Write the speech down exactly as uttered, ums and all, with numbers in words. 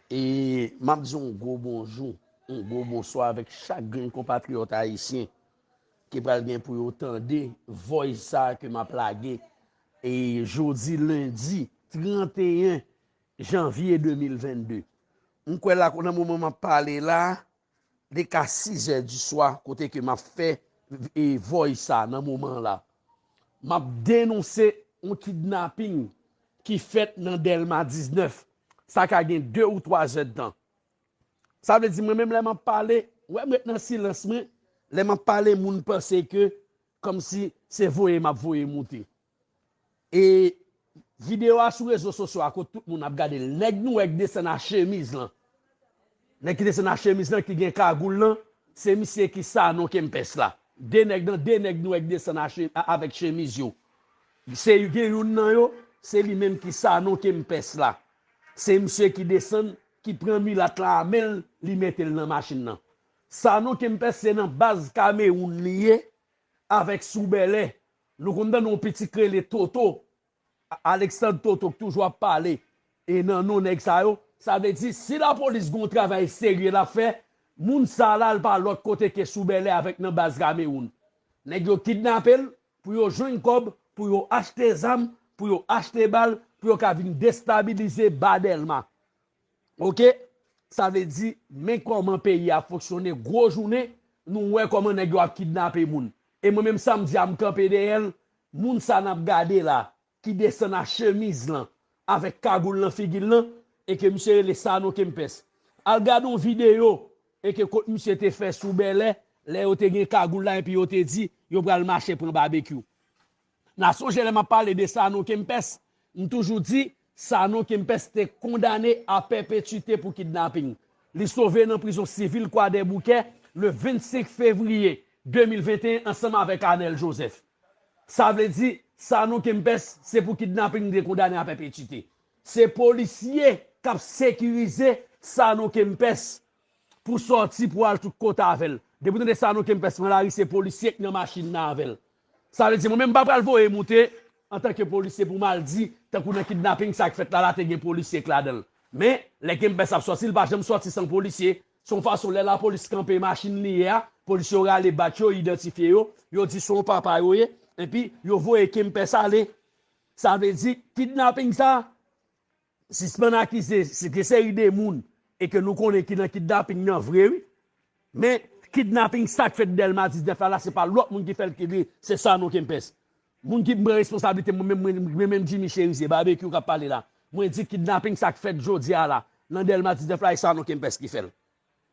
E m ap di yon gwo bonjou, yon gwo bonswa avèk chak grenn konpatriyòt ayisyen ki pral gen pou yo tande voice sa ke m ap lage. E jodi lendi trannteyen janvye de mil vennde. M kwè la, nan moman m ap pale la, li ka sizè di swa, kote ke m ap fè e voice sa nan moman la. M ap denonse yon kidnaping ki fèt nan Dèlma diznèf. Sa ka gen de ou twa zè d tan. Sa vle di, mwen menm, lè m ap pale, w wè m ret nan silans mwen, lè m ap pale, moun panse ke kòmsi se voye m ap voye moute. E videyo a sou rezo sosyo a, kot tout moun ap gade l, nèg nou wè k desann a chemiz lan. Nèg ki desann a chemiz lan, ki gen kagoul lan, se misye ki Sanon Kempès la. De nèg nan, de nèg nou wè k desann a che-, a-, avèk chemiz yo. Se gen youn nan yo, se li menm ki Sanon Kempès la. Se misye ki desann, ki pran milat la a men l, li mete l nan machin nan. Sanon Kempès se nan baz Kamewoun li ye, avèk Sou Bèlè. Nou konn tande yon pitit k rele Toto, Alexandre Toto, k toujou ap pale e nan non nèg sa yo. Sa vle di, si lapolis gen yon travay serye l ap fè, moun sa la, l pa lòt kote ke Sou Bèlè avèk nan baz Kamewoun. Nèg yo kidnape l pou yo jwenn kòb, pou yo achte zam, pou yo achte bal, pou yo ka vin destabilize ba Dèlma. Oke? Sa vle di, men kòman peyi a fonksyone, gwo jounen, nou wè kòman nèg yo ap kidnape moun. E mwen menm, sa m di a, m kanpe dèyè l, moun sa n ap gade la, ki desann a chemiz lan, avèk kagoul nan figi l lan, e ke misye rele Sanon Kempès. Al gade yon videyo, e ke kot misye te fè Sou Bèlè, lè yo te gen kagoul la, epi yo te di, yo pral mache pran babekyou. N a sonje lè m ap pale de Sanon Kempès, m toujou di, Sanon Kempès te kondane a pèpetwite pou kidnaping. Li sove nan prizon sivil Kwadèboukè le vennsenk fevriye de mil venteyen ansanm avèk Anèl Jozèf. Sa vle di, Sanon Kempès, se pou kidnaping li te kondane a pèpetwite. Se polisye k ap sekirize Sanon Kempès pou sòti, pou al tout kote avè l. Depi w tande Sanon Kempès pran lari, se polisye k nan machin nan avè l. Sa vle di, mwen menm, m pa pral voye moute antanke polisye pou m al di, tankou nan kidnaping sa k fèt la, la te gen polisye k ladan l. Men, lè Kempès ap sòti, li pa janm sòti san polisye. Se yon fason, lè lapolis kanpe machin li ye a, polisye yo rale badj yo, idantifye yo, yo di se yon papa yo ye, epi yo voye Kempès ale. Sa vle di, kidnaping sa, sispann akize, se gen seri de moun, e ke nou konnen ki nan kidnaping nan vre, wi. Men, kidnaping sa k fèt Dèlma diznèf la, la, se pa lòt moun ki fè l, ki li, se Sanon Kempès. Moun ki pran responsablite, mwen menm, mwen, mwen menm Jimmy Cherizier, Babekyou k ap pale la. Mwen di kidnaping sa k fèt jodi a la, nan Dèlma diznèf la, e Sanon Kempès ki fè l.